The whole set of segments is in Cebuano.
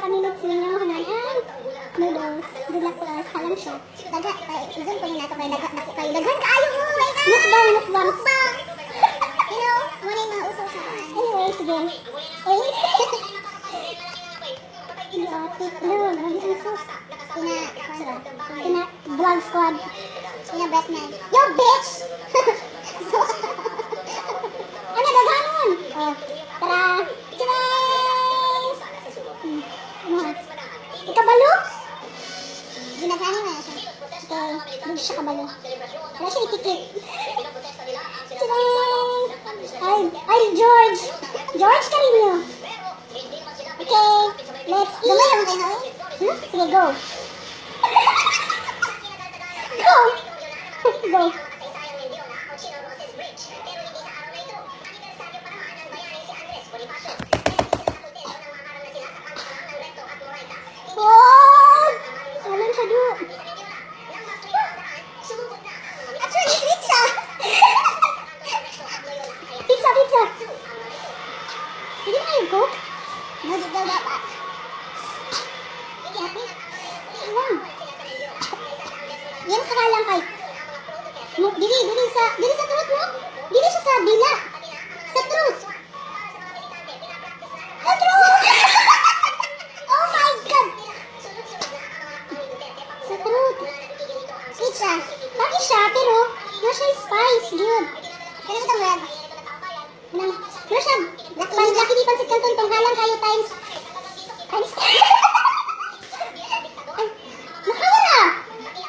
Ka minutes ninyo human ang noodles. Good luck to us. Halang siya. Daghan, ay, i-zoom ko yun nato kay daghan, dako kayo. Daghan kaayo mo, oh my God! Mukbang, mukbang. Mukbang! Mao na yung mga uso sa kuan. Anyway, sige. Eh? Hindi ate. No, grabe ang sauce. Tina, kuan ba? Tina, vlog squad. Tina Batman. Yo, bitch! So, Ano, daghanon? Oh, tara. Cheers! Ano ha? Ikabalo? Ginagani mo na siya. Okay, hindi siya kabalo. Wala siya itikit. Cheers! Ay, ay, George! George Carino! Okay, let's eat. Gamay lang kayo na, eh. Hmm? Sige, go. Go! Go. Wow! Alam siya, du. Actually, sweet siya. Pizza, pizza. Hindi na yung Coke? No, di daw dapat. Sige, ate. Alam. Yan kakalang kay. Mo, dili sa throat mo. Dili siya sa dila. Sa throat. Sa throat. Oh my God. Sa throat. Sweet siya. Lagi siya, pero no siya spice, good. Kaya itong red. Nang, no siya, pan, laki di pansit canton, tunghalang kayo times, times, ay, makaya na!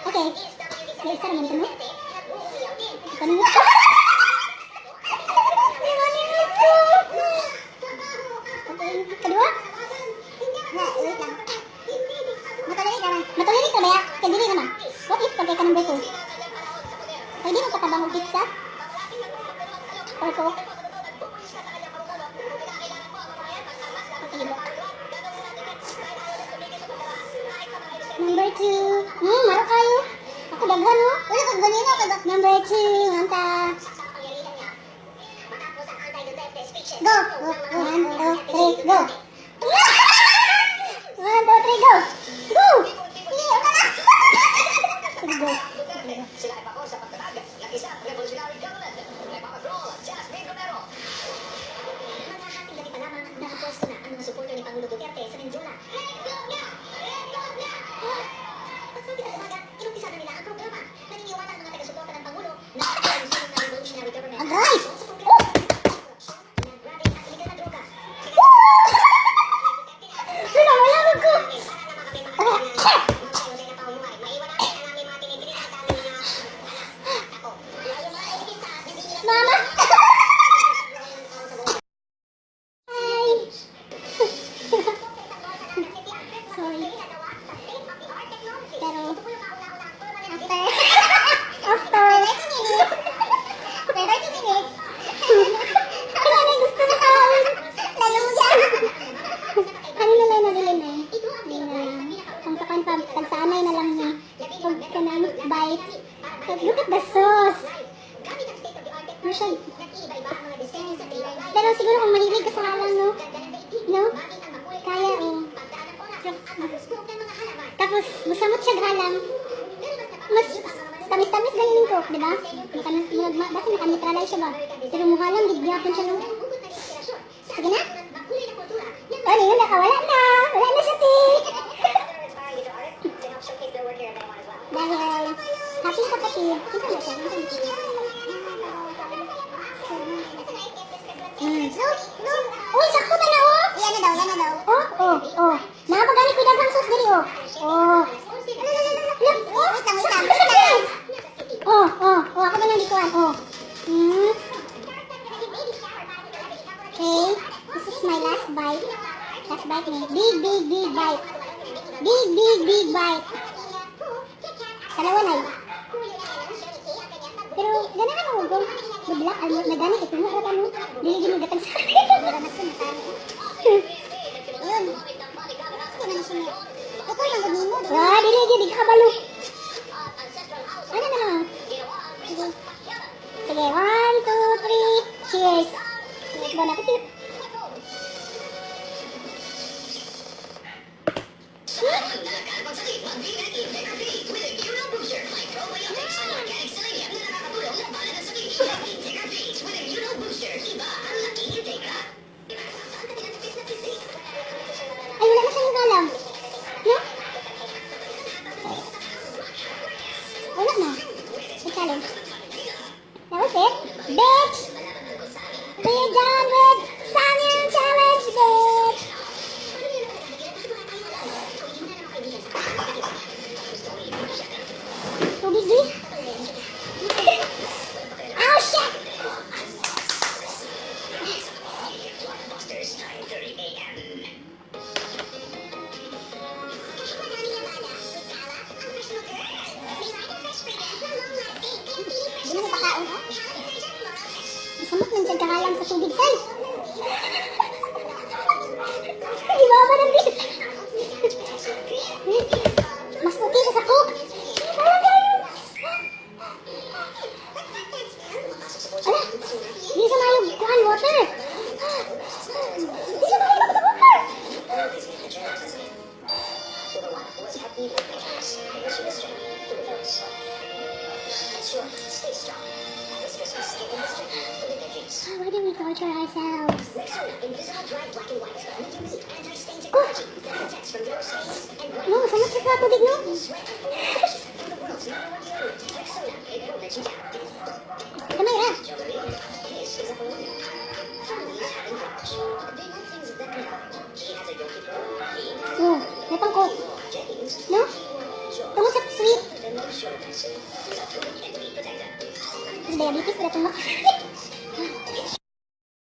Okay. May isa naman ito, no? Kanina. Di ba nindot ko? Okay, kadua? Na, wait lang. Matolerate naman. Matolerate ka ba ya? Kaya dili naman. What if pagkay ka number 2? Pwede mo katabang og pizza? Or Coke? Sige ba? Number 2. Maro kayo. Ako daghan, oh. Wala kang ganina ka ba? Number 2, anta. Go! Go! Go! One, two, three, go. One, two, three, go. Go! Sige, okay na. Sige, go. Sige, go. Sila ay pako sa pagtatag ng isang revolutionary government. Kay Papa Troll, Jasmine Romero. Maghahating gabi pa lamang, nakapwesto na ang mga suporter ni Pangulo Duterte sa Mendiola. Pagsapit ng umaga, inumpisa na nila ang programa. Naniniwala ang mga taga-suporta ng Pangulo na ang sulong na revolutionary government. Agay! Sa programa, korupsyon, land grabbing at illegal na droga. Wala, wala ko. Para naman kami makakailangan. Mga na pamuhay. Maiwan namin ang aming mga tinitinda at aming mga anak. Ako. Yung mga elitista, hindi nila Mama! Hi! Sorry. Pero, After, after, 30 minutes, after 30 minutes, ano na gusto na kaon? Naluya. Ano na lang nabili na eh. Hindi na, kung sa kan pa, tagsaanay na lang niya. Pag kanang bite. But look at the sauce. Ano siya? Pero siguro kung mahilig ka sa halang, no? No? Kaya, oh. Tapos, musamot siya halang. Mas, tamis-tamis galing yung Coke, di ba? Maka, basta naka-neutralize siya ba? Pero muhalang, gid gyapon siya, no? Sige na. Ano yun, nakawala na. Wala na siya, te. Dahil, happy kapatid. Kinsa na siya? Kinsa na siya? No, no. Uy, sakto ta na, oh! Yan na daw, yan na daw. Oh. Napagani ko daghang sauce diri, oh. Oh. Ano, ano, ano, ano? Wait lang, wait lang, wait lang. Oh, ako na lang dikuan, oh. Okay, this is my last bite. Last bite ni. Big, big, big bite. Big, big, big bite. Dalawa na. Pero, ganahan ako ko. Good luck, ano, nagani, ito mo, ano, dili gid mo gatag sa Yun. Hindi man siya. Ikaw lang gud nimo, di ba? Wah, dili gid, di ka kabalo. Ano na lang? Sige. Sige, one, two, three, cheers. Bon appetit. man siya kahalang sa tubig sal. Ibaba ng bis. Mas okay siya sa Coke. Halang kayo. Ala, di siya maayo kuan water. Di siya maayo water. Why do we torture ourselves? Oh! No, samot siya sa tubig, no? Gamay ra. Oh, may pang Coke. No? Tungod sa sweet. Diabetes na itong.